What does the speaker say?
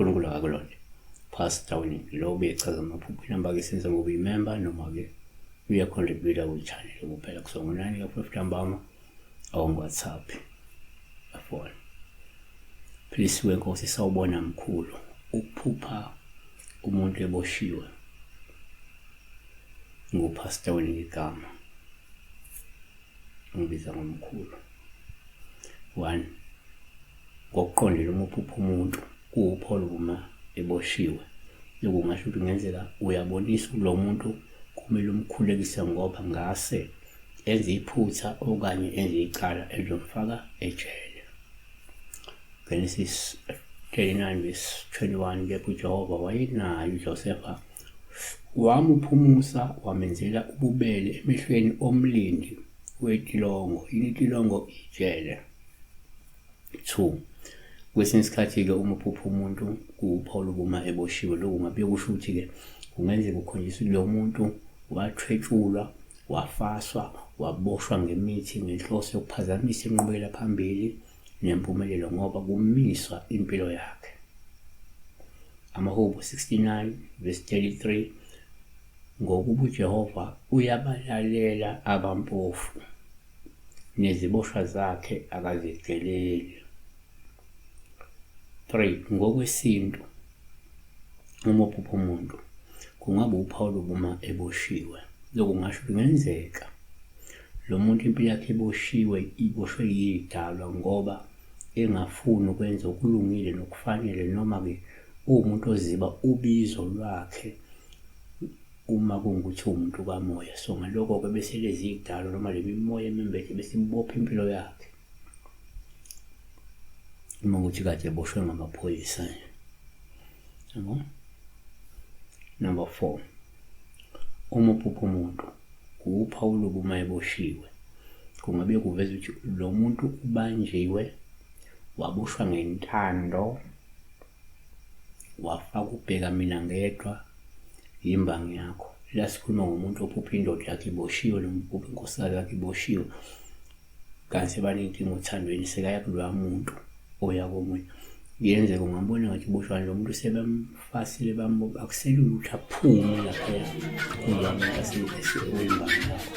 uNkulunkulu akakulonde. Pastor Winnie lo ubechaza amaphupho, inamba ke senza ngoba uyimember noma-ke uyacontributa kwi-channel kuphela kusuka ngo-9 ka-5 ntambama awungu-WhatsApp yafona. Philisiwe Nkosi, sawubona mkhulu. Ukuphupha umuntu eboshiwe nguPastor Winnie igama ungibiza ngomkhulu. 1 ngokuqondile uma uphupha umuntu kuwuPaul uma eboshiwe, lokhu kungasho ukuthi kungenzeka uyabonisa lo muntu kumele umkhulekise ngoba ngase enze iphutha okanye enze icala elizomfaka ejele. Genesis 39 verse 21, kepha uJehova wayenaye uJosefa, wamuphumusa wamenzela ububele emehlweni omlindi wetilongo. Yini itilongo? Ijele. 2 kwesinye isikhathi-ke uma uphupha umuntu kuwuPaul uma eboshiwe, lokhu kungabe kusho ukuthi-ke kungenzeka ukhonjiswa lo muntu wathwetshulwa, wafaswa, waboshwa ngemithi ngenhloso yokuphazamisa inqubekela phambili nempumelelo ngoba kumiswa impilo yakhe. AmaHubo 69 verse 33, ngokuba uJehova uyabalalela abampofu, neziboshwa zakhe akazideleli. 3 ngokwesintu uma uphupha umuntu kungaba uphawu lokuma eboshiwe. Lokhu kungasho kungenzeka lo muntu impilo yakhe eboshiwe, iboshwe yidalwa ngoba engafuni ukwenza okulungile nokufanele, noma-ke uwumuntu oziba ubizo lwakhe uma kungukuthi uwumuntu kamoya. So ngalokho-ke bese lezi y'dalwa noma le mimoya emembethe bese ibopha impilo yakhe, uma ukuthi kade eboshwe ngamaphoyisa, yabo. Number 4, uma uphupha umuntu kuwuphawu lobu uma eboshiwe, kungabe kuveza ukuthi lo muntu ubanjiwe, waboshwa ngentando, wafaka ubheka mina ngedwa yimbangi yakho. La sikhuluma ngomuntu ophupha indoda yakhe iboshiwe noma uphupha inkosikazi yakhe iboshiwe, kanti sebanenkinga othandweni, sekaya kuloya muntu oya komunye. Kuyenzeka ungambona ngathi uboshwani lo muntu, sebemfasile bambopha, akuselula ukuthi aphume laphaya kuloya muntu oyimbangi yakho.